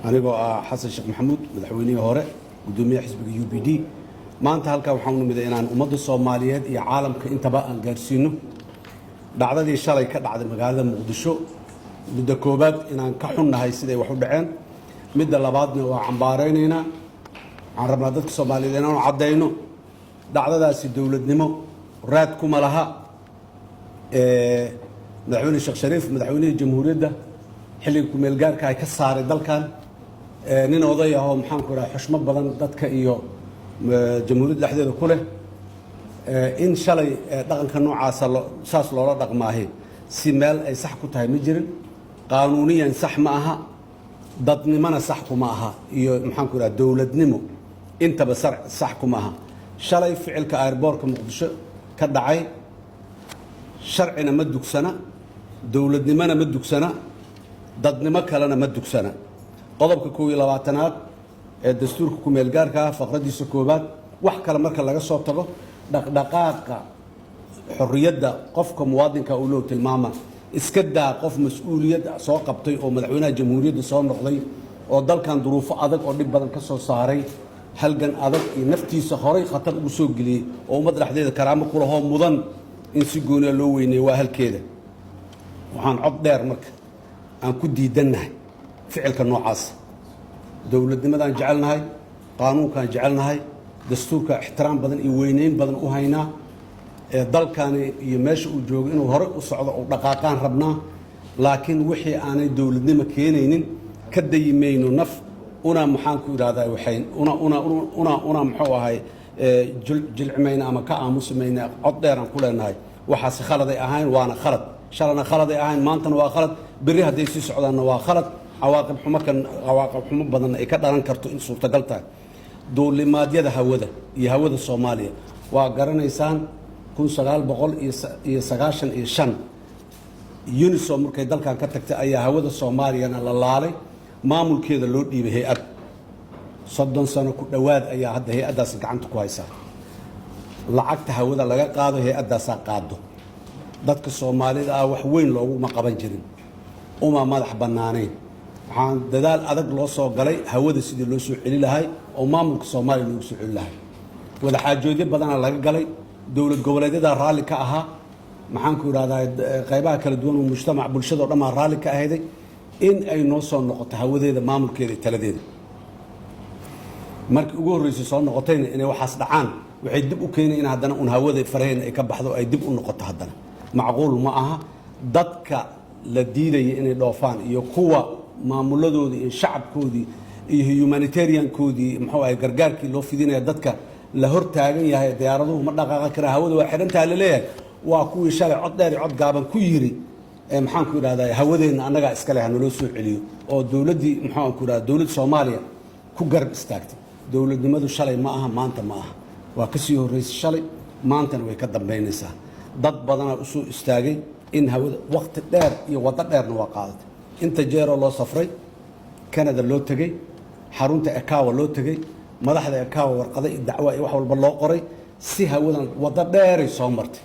Anigoo ah Xasan Sheekh Maxamuud, madaxweynihii hore, guddoomiyaha xisbiga UPD, maanta halkaa waxaan u nimiday inaan ummadda Soomaaliyeed iyo caalamka intaba aan gaarsiino dhacdadii shalay ka dhacday magaalada Muqdisho. Midda koowaad, inaan ka xunnahay siday wax u dhaceen. Midda labaadna, waa cambaaraynaynaa. Waxaan rabnaa dadka Soomaaliyeed inaanu caddayno dhacdadaasi dowladnimo raad kuma laha. Madaxweyne Sheekh Shariif, madaxweynihii jamhuuriyadda xilliga kumeelgaarka ay ka saaray dalkan, nin oday ah oo, maxaanku idhaha, xushmo badan dadka iyo jamhuuriyadda dhexdeeda ku leh, in shalay dhaqanka noocaasa saas loola dhaqmaahi si meel ay sax ku tahay ma jirin. Qaanuuniyan sax ma aha, dadnimona sax kuma aha, iyo, maxaanku idhaha, dowladnimo intaba sax kuma aha. Shalay ficilka airport-ka Muqdisho ka dhacay sharcina ma dugsana, dowladnimona ma dugsana, dadnimo kalena ma dugsana. Qodobka 21aad ee dastuurka kumeelgaarka ah, faqradiisa koowaad, wax kale marka laga soo tago, dhaqdhaqaaqa xorriyadda qofka muwaadinka uu loo tilmaama. Iska daa qof mas-uuliyad soo qabtay oo madaxweynaha jamhuuriyadda soo noqday oo dalkan duruufo adag oo dhib badan ka soo saaray, halgan adag iyo naftiisa horay khatar ugu soo geliyey, oo ummad dhexdeeda karaamo ku lahoo mudan in si gooniya loo weyneeyo, waa halkeeda. Waxaan cod dheer marka aan ku diidannahay ficilka noocaasa. Dowladnimadaan jecelnahay, qaanuunkaan jecelnahay, dastuurka ixtiraam badan iyo weyneyn badan u haynaa. Ee dalkani iyo meesha uu joogo inuu horey u socdo uu dhaqaaqaan rabnaa, laakiin wixii aanay dowladnimo keenaynin ka dayi mayno. Naf una, maxaan ku idhahdaa, waxayn una muxuu ahay, jilcimayna ama ka aamusi mayna. Cod dheeraan ku leenahay waxaasi khaladay ahayn, waana khalad. Shalana khaladay ahayn, maantana waa khalad, berri hadday sii socdaanna waa khalad. Cawaaqib xumo kan, cawaaqib xumo badan ay ka dhalan karto in suurtagal tahay. Duulimaadyada hawada iyo hawada Soomaaliya waa garanaysaan. 1995 UNISOM markay dalkan ka tagtay ayaa hawada Soomaaliyana la laalay, maamulkeeda loo dhiibay hay-ad. 30 sano ku dhowaad ayaa hadda hay-addaasi gacanta ku haysaa. Lacagta hawada laga qaado hay-addaasaa qaado. Dadka Soomaalida ah wax weyn looguma qaban jirin, uma madax bannaanayn. Waxaan dadaal adag loo soo galay hawada sidii loo soo celi lahay oo maamulka Soomaaliya loogu soo celi lahay. Wadaxaajoodyo badana laga galay, dowlad goboleedyada raalli ka ahaa, maxaan ku idhahdaa, qaybaha kala duwan oo mujtamac, bulshado dhan baa raalli ka ahayday in ay noo soo noqoto hawadeeda, maamulkeeda iyo taladeeda. Markii ugu horreysay soo noqotayna inay waxaas dhacaan waxay dib u keenay in haddana un hawada faraheenna ay ka baxdo, ay dib u noqoto haddana. Macquul ma aha. Dadka la diidaya inay dhoofaan iyo kuwa maamulladoodii iyo shacabkoodii iyo humanitarian-koodii, muxuu ahay, gargaarkii loo fidinaya, dadka la hor taagan yahay, diyaaraduhu ma dhaqaaqan karaan, hawada waa xidhantaha la leeyahay, waa kuwii shalay cod dheer iyo cod gaaban ku yiri, maxaan ku idhahdaa, hawadeenna annagaa iska leh, hanaloo soo celiyo, oo dowladdii, maxaan ku idhahda, dowladda Soomaaliya ku garab istaagtay. Dowladnimadu shalay ma aha, maanta ma aha, waa ka sii horraysay shalay, maantana way ka dambaynaysaa. Dad badanaa usoo istaagay in hawada waqti dheer iyo waddo dheerna waa qaadatay. Inta jeeroo loo safray, Canada loo tegey, xarunta ICAO loo tegey, madaxda ICAO warqada iyo dacwa iyo wax walba loo qoray si hawadan, waddo dheeray soo martay.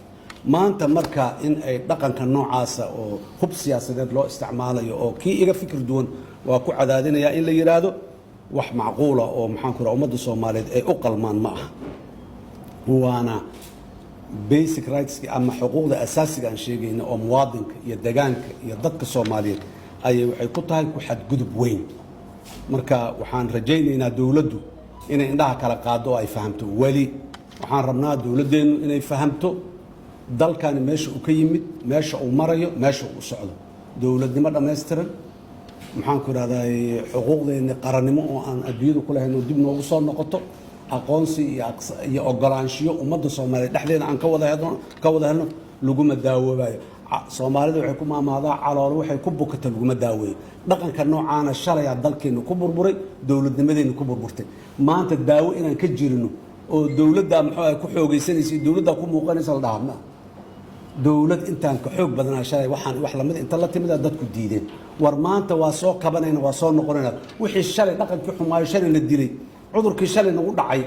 Maanta marka in ay dhaqanka noocaasa oo hub siyaasadeed loo isticmaalayo oo kii iga fikir duwan waa ku cadaadinayaa in la yidhaahdo, wax macquula oo, maxaan ku raha, ummadda Soomaaliyeed ay u qalmaan ma aha. Waana basic rights ama xuquuqda asaasiga aan sheegayna oo muwaadinka iyo degaanka iyo dadka Soomaaliyeed ayay waxay ku tahay ku xadgudub weyn. Marka waxaan rajaynaynaa dowladdu inay indhaha kala qaaddo oo ay fahamto. Weli waxaan rabnaa dowladdeennu inay fahamto dalkani meesha uu ka yimid, meesha uu marayo, meesha uu socdo. Dowladnimo dhammaystiran, maxaan ku idhahdaa, xuquuqdeenni qarannimo oo aan adduunyada ku lahayn oo dib noogu soo noqoto, aqoonsi iyo ogolaanshiyo ummadda Soomaaliyeed dhexdeeda aan ka wada helno laguma daawoobayo. Soomaalida waxay ku maamaadaa, caloolo waxay ku bukata laguma daaweeyo. Dhaqanka noocaana shalayaa dalkeenna ku burburay, dowladnimadeenna ku burburtay. Maanta daawo inaan ka jirino oo dowladdaa, muxuu ahay, ku xoogaysanaysa, dowladdaa ku muuqanaysa la dhahaa ma dowlad intaan ka xoog badanaa shalay waxaan wax lamid inta la timida dadku diideen. War maanta waa soo kabanayna, waa soo noqonayna. Wixii shalay dhaqankii xumaayo, shalay la dilay, cudurkii shalay nagu dhacay,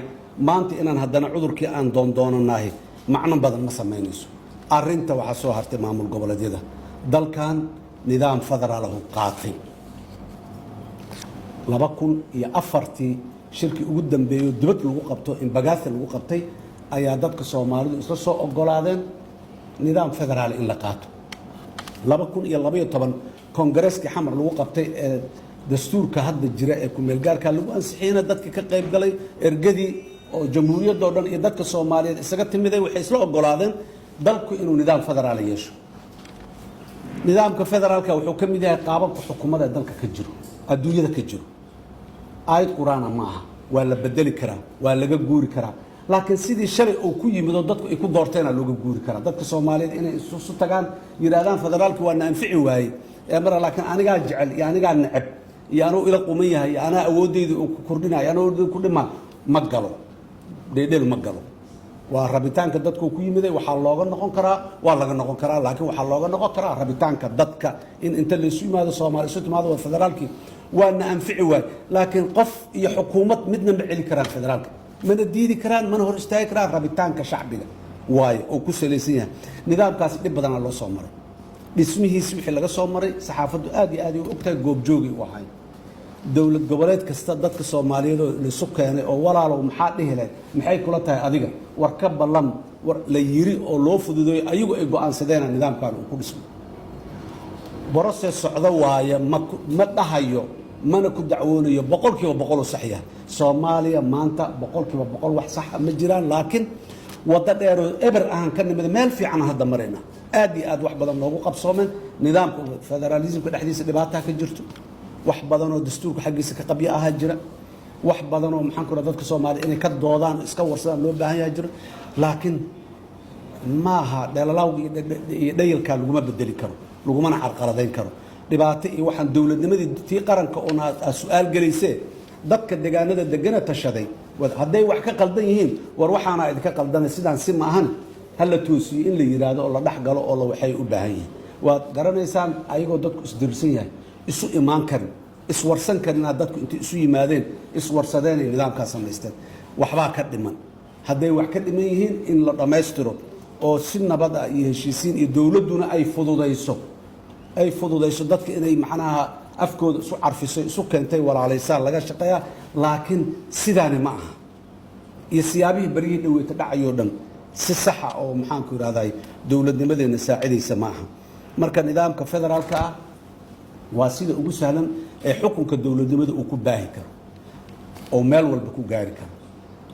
maanta inaan haddana cudurkii aan doondoonanahay macno badan ma samaynayso. Arrinta waxaa soo hartay maamul goboleedyada. Dalkan nidaam federaalahu qaatay. 2004-tii shirkii ugu dambeeyo dibad lagu qabto, Imbagathi lagu qabtay, ayaa dadka Soomaalidu isla soo ogolaadeen nidaam federaal in la qaato. 2012 kongareskii Xamar lagu qabtay ee dastuurka hadda jira ee kumeelgaarka lagu ansixiyena, dadkii ka qayb galay, ergadii oo jamhuuriyadda o dhan iyo dadka Soomaaliyeed isaga timiday, waxay isla ogolaadeen dalku inuu nidaam federaal yeesho. Nidaamka federaalka wuxuu ka mid yahay qaababka xukuumada ee dalka ka jiro, adduunyada ka jiro. Aayad Qur-aana ma aha, waa la bedeli karaa, waa laga guuri karaa, laakiin sidii shalay uu ku yimid oo dadku ay ku doorteena looga guuri karaa. Dadka Soomaaliyeed inay isu tagaan, yidhahdaan federaalki waa na anfici waayey ee mara, laakiin anigaa jecel iyo anigaa neceb iyo anuu ila quman yahay iyo anaa awooddayda uu ku kordhinayo, anaa awoodayda ku dhimaa, ma galo dheedheel, ma galo. Waa rabitaanka dadku ku yimiday. Waxaa looga noqon karaa, waa laga noqon karaa, laakiin waxaa looga noqon karaa rabitaanka dadka in inta laysu yimaado, Soomaali isu timaado, waa federaalkii waa na anfici waay. Laakiin qof iyo xukuumad midna ma celi karaan federaalka, mana diidi karaan, mana hor istaagi karaan. Rabitaanka shacbiga waayo oo ku salaysan yahay nidaamkaasi. Dhib badanaa loo soo maray dhismihiisi, wixii laga soo maray saxaafaddu aad iyo aad ay u ogtahay, goobjoogay u ahay. Dowlad goboleed kasta dadka Soomaaliyeed oo laisu keenay oo "Walaalow, maxaa dhihi lahayd? Maxay kula tahay adiga? War ka ballam," war la yiri oo loo fududeeyo, ayagu ay go-aansadeena nidaamkan uu ku dhismo. Process socdo waaye. Ma dhahayo, mana ku dacwoonayo 100% uu sax yahay. Soomaaliya maanta 100% wax saxa ma jiraan, laakiin waddo dheeroo eber ahaan ka nimid, meel fiican hadda marayna, aad iyo aad wax badan loogu qabsoomeen. Nidaamka federaalismka dhexdiisa dhibaataa ka jirto, wax badan oo dastuurka xaggiisa ka qabyo ahaa jira, wax badan oo, maxaan ku raha, dadka Soomaaliya inay ka doodaan, iska warsadaan loo baahan yahay jiro, laakiin maaha dheelalawga iyo dhayalkaa laguma bedeli karo, lagumana carqaladayn karo dhibaato iyo waxaan dowladnimadii tii qaranka uun aad su-aal gelaysee. Dadka degaanada degana tashaday, hadday wax ka qaldan yihiin, "War waxaana idinka qaldanay, sidaan si ma ahan, ha la toosiyo," in la yidhaahdo oo la dhex galo oo la waxay u baahan yihiin. Waad garanaysaan, ayagoo dadku isdirsan yahay, isu imaan karin, iswarsan karinaa, dadku intay isu yimaadeen, iswarsadeen ay nidaamkaa samaysteen. Waxbaa ka dhiman. Hadday wax ka dhiman yihiin, in la dhammaystiro oo si nabad ah iyo heshiisiin iyo dowladduna ay fududayso dadka inay macnaha afkooda isu carfiso, isu keentay, walaalaysaa laga shaqeeyaa. Laakiin sidaani ma aha iyo siyaabihii baryihii dhaweeta dhacayoo dhan si saxa oo, maxaanku idhahday, dowladnimadeenna saacidaysa ma aha. Marka nidaamka federaalka ah waa sida ugu sahlan ee xukunka dowladnimada uu ku baahi karo oo meel walba ku gaari karo.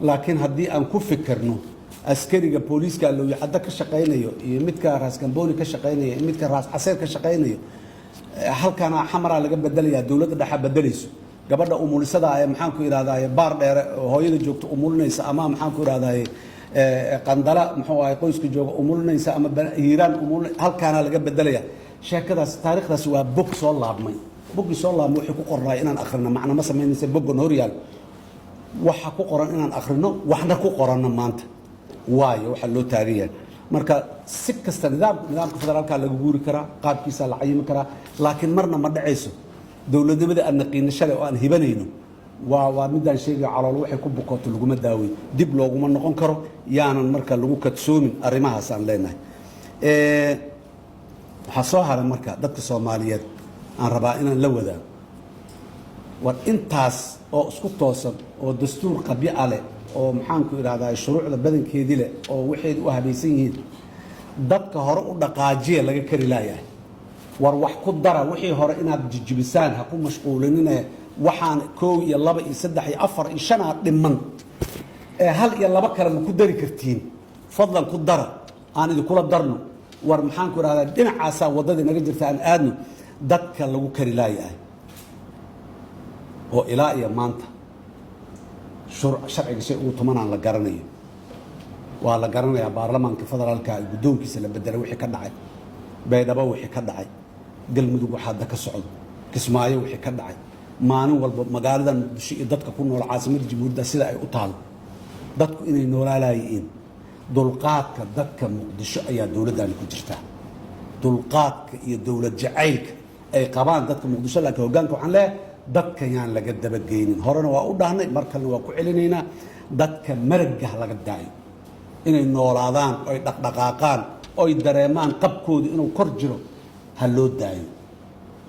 Laakiin haddii aan ku fikirno askariga booliiska Lowyacaddo ka shaqaynayo iyo midka Raas Gambooni ka shaqaynaya iyo midka Raas Caseer ka shaqaynayo, halkana Xamaraa laga bedelayaa, dowladda dhexa bedelayso, gabadha umulisada ee, maxaan ku idhahdaye, Baar Dheere hooyada joogta umulinaysa, ama, maxaan ku idhahdaye, Qandala, muxuu ahay, qoyska jooga umulinaysa, ama Hiiraan umulin, halkaana laga bedelaya. Sheekadaas, taariikhdaas waa bog soo laabmay. Boggii soo laabmay wuxuu ku qornaa inaan akhrino macna ma samaynaysa. Boggan horyaal waxa ku qoran inaan akhrino, waxna ku qoranno maanta waayo waxaa loo taagan yahay. Marka si kasta nidaamka federaalka laga guuri karaa, qaabkiisaa la cayimi karaa, laakiin marna ma dhacayso dowladnimada aan naqiino shalay oo aan hibanayno. Waa midaan sheegaya, calool waxay ku bukooto laguma daawey, dib looguma noqon karo. Yaanan marka lagu kadsoomin arrimahaas aan leenahay. Waxaa soo haray marka dadka Soomaaliyeed aan rabaa inaan la wadaago: war intaas oo isku toosan oo dastuur qabyo a leh oo, maxaanku idhahdaa, shuruucda badankeedii leh oo waxeed u habaysan yihiin, dadka hore u dhaqaajiya laga kari laayahay. War wax ku dara, wixii hore inaad jijibisaan ha ku mashquulinine. Waxaan koow iyo laba iyo saddex iyo afar iyo shanaa dhiman ee hal iyo laba kale ma ku dari kartiin? Fadlan ku dara, aan idinkula darno. War, maxaan ku idhahdaa, dhinacaasaa waddadii naga jirta, aan aadno. Dadka lagu kari laayahay oo ilaa iyo maanta sharciga shay ugu tumanaan la garanayo, waa la garanayaa. Baarlamaanka federaalka guddoonkiisa la bedelay wixii ka dhacay, Baydhabo wixii ka dhacay, Galmudug waxa hadda ka socdo, Kismaayo wixii ka dhacay, maalin walba magaalada Muqdisho iyo dadka ku nool caasimadda jamhuuriyadda sida ay u taalo, dadku inay noolaalayihiin. Dulqaadka dadka Muqdisho ayaa dowladdani ku jirtaa, dulqaadka iyo dowlad jacaylka ay qabaan dadka Muqdisho. Laakiin hoggaanka waxaan leeyahay, dadka yaan laga dabageynin. Horena waa u dhahnay, mar kalena waa ku celinaynaa: dadka maragga ha laga daayo. Inay noolaadaan oy dhaqdhaqaaqaan oy dareemaan qabkoodu inuu kor jiro ha loo daayo.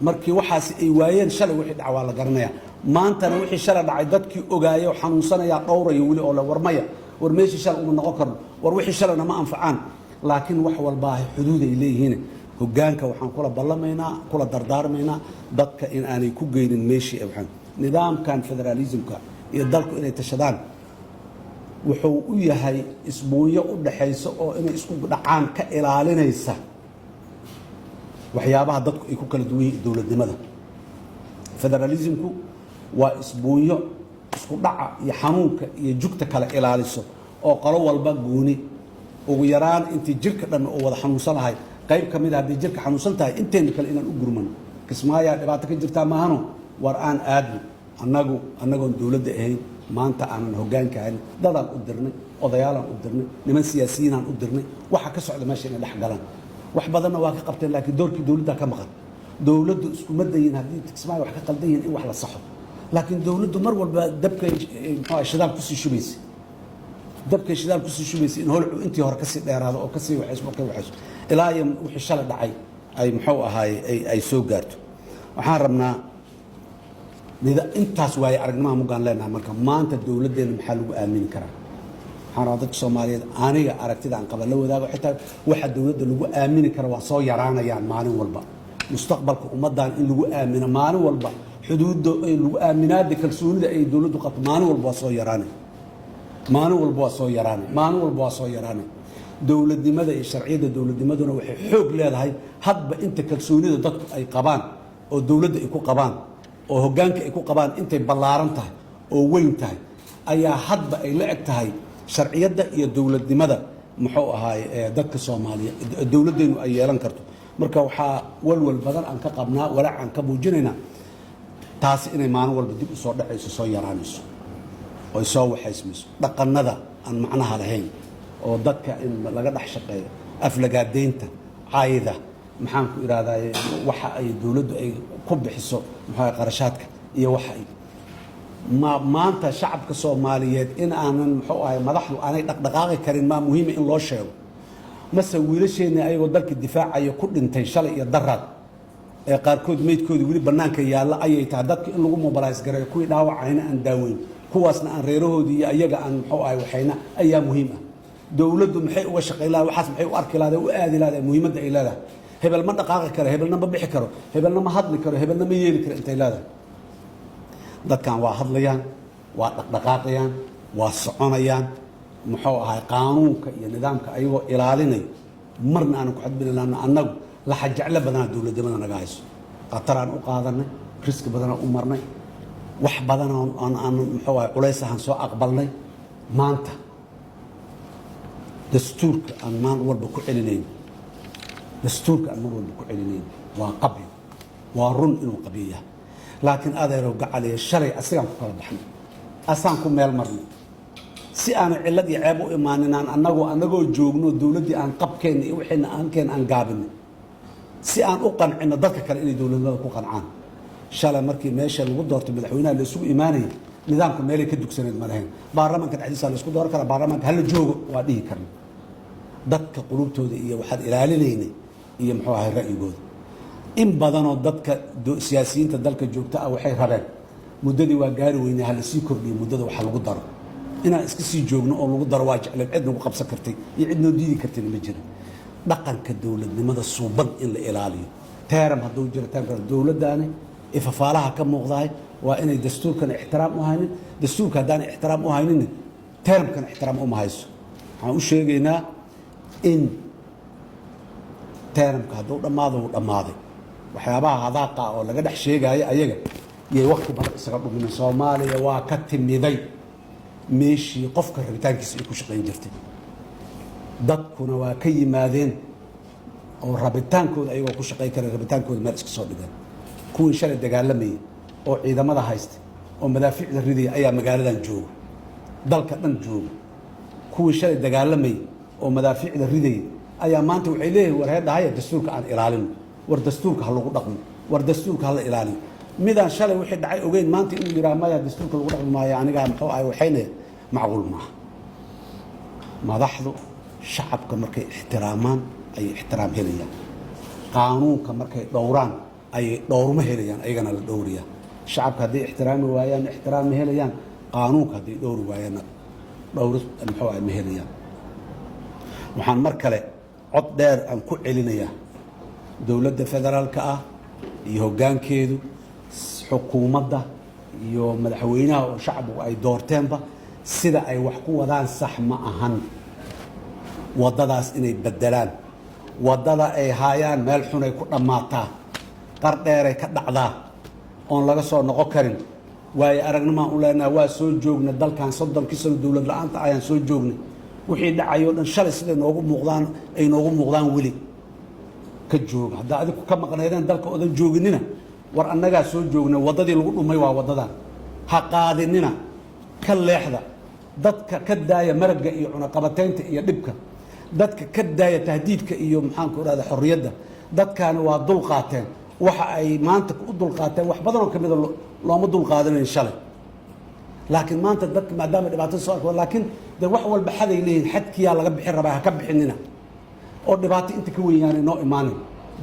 Markii waxaasi ay waayeen shalay wixii dhaca waa la garanaya. Maantana wixii shalay dhacay dadkii ogaaya oo xanuunsanaya dhowraya weli oo le war maya, war meeshii shalay uma noqon karno, war wixii shalayna ma anfacaan. Laakiin wax walbaa xuduud ay leeyihiin. Hoggaanka waxaan kula ballamaynaa, kula dardaarmaynaa dadka in aanay ku geynin meeshii. Waxaan nidaamkan federaalismka iyo dalku inay tashadaan wuxuu u yahay isbuunyo u dhaxaysa oo inay isku dhacaan ka ilaalinaysa waxyaabaha dadku ay ku kala duwan yihiin. Dowladnimada federalismku waa isbuunyo isku dhaca iyo xanuunka iyo jugta kala ilaaliso, oo qolo walba gooni ugu yaraan intii jirka dhan oo wada xanuunsan lahay, qayb ka mid a hadday jirka xanuunsan tahay, inteena kale inaan u gurmano. Kismaayaa dhibaato ka jirtaa maahano, war aan aadno. Annagu annagoon dowladda ahayn, maanta aanan hoggaanka ahayn, dadaan u dirnay, odayaalaan u dirnay, niman siyaasiyiinaan u dirnay waxa ka socda meesha inay dhex galaan. Wax badanna waa ka qabteen, laakiin doorkii dowladda ka maqan. Dowladdu iskuma dayin haddii Kismaayo wax ka qaldan yihiin in wax la saxo, laakiin dowladdu mar walba dabkay, muxuu, shidaal kusii shubaysay, dabkay shidaal kusii shubaysay in holcu intii hore kasii dheeraado oo kasii waxayso, ka waxayso, ilaa iyo wixii shalay dhacay ay, muxuu ahaay, ay soo gaarto. Waxaan rabnaa intaas waaye aragnimaha muggaan leenahay. Marka maanta dowladdeenna maxaa lagu aamini karaa? Waxaan rabaa dadka Soomaaliyeed aniga aragtida aan qaba la wadaago. Xitaa waxa dowladda lagu aamini kara waa soo yaraanayaan maalin walba. Mustaqbalka ummaddan in lagu aamino maalin walba, xuduudda ay lagu aaminaada, kalsoonida ay dowladdu qabto maalin walba waa soo yaraanay, maalin walba waa soo yaraanay, maalin walba waa soo yaraanay. Dowladnimada iyo sharciyadda dowladnimaduna waxay xoog leedahay hadba inta kalsoonida dadku ay qabaan oo dowladda ay ku qabaan oo hoggaanka ay ku qabaan intay ballaaran tahay oo weyn tahay ayaa hadba ay la eg tahay sharciyadda iyo dowladnimada, muxuu ahaay, dadka Soomaaliya dowladdeennu ay yeelan karto. Marka waxaa walwal badan aan ka qabnaa, walaac aan ka muujinaynaa taasi inay maalin walba dib u soo dhacayso, soo yaraanayso, oy soo waxaysmayso. Dhaqannada aan macnaha lahayn oo dadka in laga dhex shaqeeyo, aflagaadaynta, caayda, maxaan ku idhahdaye, waxa ay dowladdu ay ku bixiso, muxuu, qarashaadka iyo waxa ay ma maanta shacabka Soomaaliyeed in aanan, muxuu ahay, madaxdu aanay dhaqdhaqaaqi karin, maa muhiima in loo sheego? Mase wiilasheenni ayagoo dalka difaacaya ku dhintay shalay iyo daraad, ee qaarkood meydkoodii weli bannaanka yaalla, ayay tahay dadka in lagu mobilize gareeyo, kuwii dhaawacayna aan daaweyn, kuwaasna aan reerahoodii iyo ayaga aan, muxuu ahay, waxayna ayaa muhiim ah? Dowladdu maxay uga shaqayn lahay waxaas? Maxay u arki lahday, u aadi lahday muhiimadda ay leedahay? Hebel ma dhaqaaqi karo, hebelna ma bixi karo, hebelna ma hadli karo, hebelna ma yeeli karo intay leedahay. Dadkan waa hadlayaan, waa dhaqdhaqaaqayaan, waa soconayaan, muxuu ahay, qaanuunka iyo nidaamka ayagoo ilaalinayo, marna aanan ku xadbini lahna. Annagu laxa jeclo badanaa dowladnimada naga hayso, khataraan u qaadanay, risk badanaan u marnay, wax badan aan, muxuu ahay, culays ahaan soo aqbalnay. Maanta dastuurka aan maalin walba ku celinayn, dastuurka aan mar walba ku celinayn waa qabyo. Waa run inuu qabyo yahay, laakiin adeerow gacaliya, shalay asigaan ku kala baxnay, asaan ku meel marnay si aanay cillad iyo ceeb u imaanin. Aan anagoo annagoo joogno dowladdii aan qabkeenna iyo wixiina aankeen aan gaabinay si aan u qancino dadka kale inay dowladnimada ku qancaan. Shalay markii meesha lagu doortay madaxweynaha la isugu imaanayay, nidaamka meelay ka dugsaneed ma lahayn. Baarlamaanka dhexdiisa la isku dooran karaa, baarlamaanka hala joogo waa dhihi karna. Dadka qulubtooda iyo waxaad ilaalinaynay iyo, muxuu ahay, ra'yigooda. In badanoo dadka siyaasiyiinta dalka joogta ah waxay rabeen muddadii waa gaari weynay, hala sii kordhiyo muddada, waxa lagu daro. Inaan iska sii joogno oo lagu daro waa jecleen. Cid nagu qabsan kartay iyo cid noo diidi kartayna ma jirin. Dhaqanka dowladnimada suuban in la ilaaliyo, term hadduu jiro, termka dowladdaani ifafaalaha ka muuqdahay waa inay dastuurkana ixtiraam u haynin. Dastuurka haddaan ixtiraam u haynin, termkana ixtiraam uma hayso. Waxaan u sheegaynaa in termka hadduu dhammaado, wuu dhammaaday. Waxyaabaha hadaaqa oo laga dhex sheegaayo ayaga yay wakti badan isaga dhumina. Soomaaliya waa ka timiday meeshii qofka rabitaankiisa ay ku shaqayn jirtay, dadkuna waa ka yimaadeen oo rabitaankooda ayagoo ku shaqayn kara rabitaankooda meel iska soo dhigeen. Kuwii shalay dagaalamayay oo ciidamada haystay oo madaafiicda ridaya ayaa magaaladan jooga, dalka dhan jooga. Kuwii shalay dagaalamayay oo madaafiicda ridaya ayaa maanta waxay leeyihin, war heedhahaya, dastuurka aan ilaalino, war dastuurka ha lagu dhaqmo, war dastuurka ha la ilaaliyo. Midaan shalay wixii dhacay ogeyn maanta inuu yidhaha maya, dastuurka lagu dhaqmi maayo, anigaa, muxuu ahay, waxaynaya, macquul maaha. Madaxdu shacabka markay ixtiraamaan ayay ixtiraam helayaan. Qaanuunka markay dhowraan. Ay dhowrma helayaan, ayagana la dhowriyaa. Shacabka hadday ixtiraami waayaan, ixtiraam ma helayaan. Qaanuunka hadday dhowri waayaanna, dhowri muxuu ah ma helayaan. Waxaan mar kale cod dheer aan ku celinayaa dowladda federaalka ah iyo hoggaankeedu, xukuumadda iyo madaxweynaha oo shacbigu ay doorteenba, sida ay wax ku wadaan sax ma ahan. Waddadaas inay beddelaan. Waddada ay haayaan meel xunay ku dhammaataa, qar dheeray ka dhacdaa oon laga soo noqon karin. Waayo aragnimaan u leenaha, waa soo joogna dalkan 30kii sano dowlad la-aanta ayaan soo joognay. Wixii dhacayoo dhan shalay siday noogu muuqdaan ay noogu muuqdaan weli ka jooga. Haddaa adiku ka maqnaydeen dalka odan jooginina, war annagaa soo joogna. Waddadii lagu dhumay waa waddadan, ha qaadinina, ka leexda. Dadka ka daaya maragga iyo cunaqabataynta iyo dhibka. Dadka ka daaya tahdiidka iyo, maxaanku idhahda, xorriyadda. Dadkaani waa dul qaateen. Waxa ay maanta u dulqaateen wax badan oo kamida looma dul qaadanayn shalay, laakiin maanta dadka maadaama dhibaatada soo arko, laakiin de wax walba xaday leeyihin, xadkiyaa laga bixin rabaa. Ha ka bixinina oo dhibaato inta ka weynyaanay noo imaanin.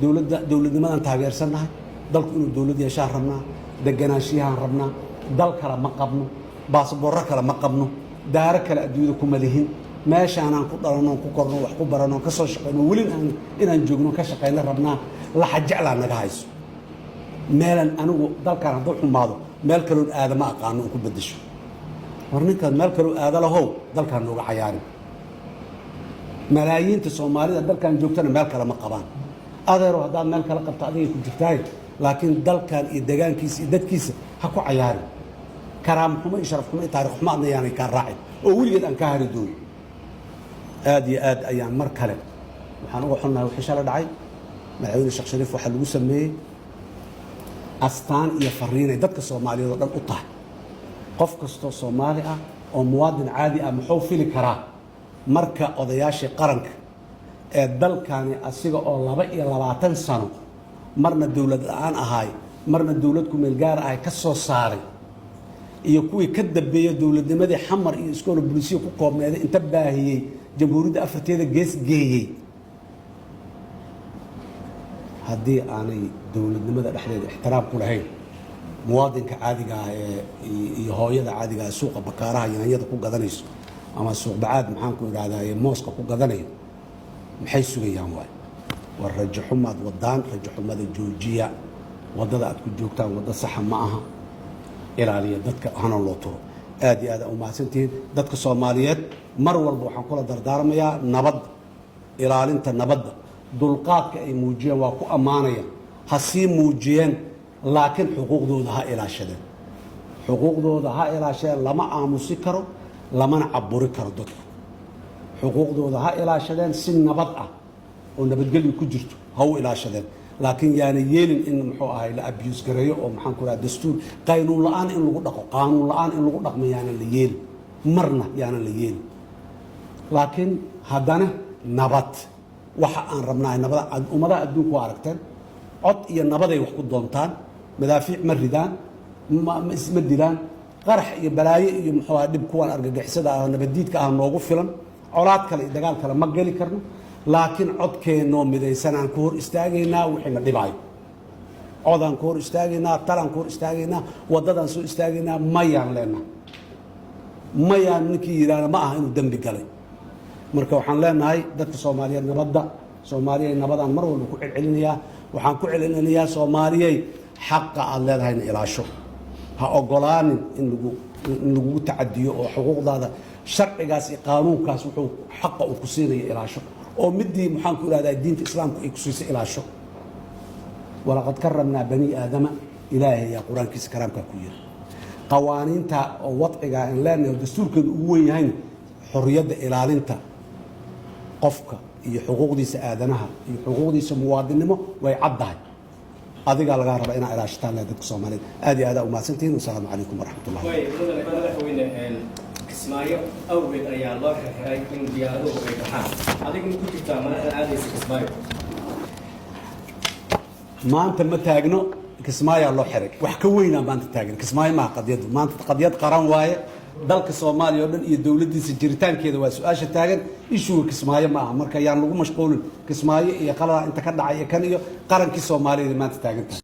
Dowladda, dowladnimadaan taageersannahay. Dalku inuu dowlad yeeshaan rabnaa, deganaanshiyahaan rabnaa. Dal kale ma qabno, baasboorro kale ma qabno, daaro kale adduunyada kuma lihin. Meeshaanaan ku dhalanno, ku korno, wax ku barano, ka soo shaqayno, welin aan inaan joogno ka shaqayno rabnaa. Laxa jeclaa naga hayso. Meelan anigu dalkan hadduu xumaado meel kaloon aada ma aqaano un ku beddesho. War ninkaad meel kaloo aada lahow, dalkaan nooga cayaarin. Malaayiinta Soomaalida dalkan joogtana meel kale ma qabaan. Adeero, haddaad meel kale qabto adigay ku jirtaay, laakiin dalkan iyo degaankiisa iyo dadkiisa ha ku cayaarin. Karaamo xumo iyo sharaf xumo iyo taarikh xumo adna yaanay kaa raacin oo weligeed aan kaa hari doonin. Aad iyo aad ayaan mar kale waxaan uga xunnahay wixii shala dhacay. Madaxweyne Sheekh Shariif waxaa lagu sameeyey astaan iyo fariinay dadka Soomaaliyeed oo dhan u tahay. Qof kastoo Soomaali ah oo muwaadin caadi ah muxuu fili karaa marka odayaashii qaranka ee dalkani, asiga oo 22 sano marna dowlad la-aan ahaay, marna dowlad kumeel gaar ahay ka soo saaray, iyo kuwii ka dambeeyey dowladnimadii Xamar iyo iskoola bulisiya ku koobneeday inta baahiyey, jamhuuriyadda afarteeda gees geeyey, haddii aanay dowladnimada dhexdeeda ixtiraam ku lahayn, muwaadinka caadiga ah ee iyo hooyada caadiga ah suuqa Bakaaraha yaanyada ku gadanayso ama suuq Bacaad, maxaan ku idhahdaa, mooska ku gadanayo, maxay sugayaan? Waay war rajo xumaad wadaan, rajo xumada joojiya. Waddada aad ku joogtaan waddo saxa ma aha. Ilaaliya dadka, hana loo turo. Aad iyo aad aa umahadsantihiin. Dadka Soomaaliyeed mar walba waxaan kula dardaarmayaa nabadda, ilaalinta nabadda. Dulqaadka ay muujiyeen waa ku ammaanaya, ha sii muujiyeen, laakiin xuquuqdooda ha ilaashadeen, xuquuqdooda ha ilaashadeen. Lama aamusi karo, lamana caburi karo dadku. Xuquuqdooda ha ilaashadeen, si nabad ah oo nabadgelyo ku jirto ha u ilaashadeen, laakiin yaana yeelin in, muxuu ahay, la abuse gareeyo oo, maxaan ku raha, dastuur qaynuun la-aan in lagu dhaqo, qaanuun la-aan in lagu dhaqmo yaanan la yeelin, marna yaanan la yeelin. Laakiin haddana nabad waxa aan rabnaa, nabada. Ummadaha adduunku waa aragteen, cod iyo nabaday wax ku doontaan. Madaafiic ma ridaan, isma dilaan. Qarax iyo balaayo iyo, muxuu aha, dhib kuwan argagixisada ah, nabaddiidka ah noogu filan. Colaad kale iyo dagaal kale ma geli karno, laakiin codkeennoo midaysanaan ku hor istaagaynaa wixii na dhibaayo. Codaan ku hor istaagaynaa, talaan ku hor istaagaynaa, waddadaan soo istaagaynaa. Mayaan leenahay, mayaan. Ninkii yidhaahda ma aha inuu dembi galay. Marka waxaan leenahay dadka Soomaaliyeed, nabadda. Soomaaliyay, nabadaan mar walba ku celcelinayaa. Waxaan ku celcelinayaa, Soomaaliyey, xaqa aad leedahayna ilaasho. Ha ogolaanin in lagugu tacadiyo oo xuquuqdaada sharcigaas iyo qaanuunkaas wuxuu xaqa uu ku siinaya ilaasho, oo midii, maxaan ku ihahdaa, diinta Islaamku ay ku siisay ilaasho. ولقد كرمنا بني آدم, Ilaahay ayaa Qur-aankiisa karaamkaa ku yiri. Qawaaniinta oo wadciga aan leenahay oo dastuurkeedu ugu weyn yahayna, xorriyadda, ilaalinta qofka iyo xuquuqdiisa aadanaha iyo xuquuqdiisa muwaadinnimo way caddahay. Adigaa lagaa rabaa inaa ilaashataan leh. Dadka Soomaaliyeed aad iyo aad aa umahadsantihiin. Wasalaamu calaykum waraxmat ullahi. Way mudane madaxweyne, Kismaayo awgeed ayaa loo xirxiray in diyaaraduhu ay baxaan. Adigu ma ku jirtaa madaxda aadaysa Kismaayo? Maanta ma taagno Kismaayaa loo xiray. Wax ka weynaa maanta taagan. Kismaayo maha qadiyaddu maanta. Qadiyad qaran waaye. Dalka Soomaaliya oo dhan iyo dowladdiisa jiritaankeeda waa su-aasha taagan. Issue-ga Kismaayo ma aha. Marka yaan lagu mashquulin Kismaayo iyo qalada inta ka dhacay iyo kan iyo qarankii Soomaaliyeed maanta taagan tahay.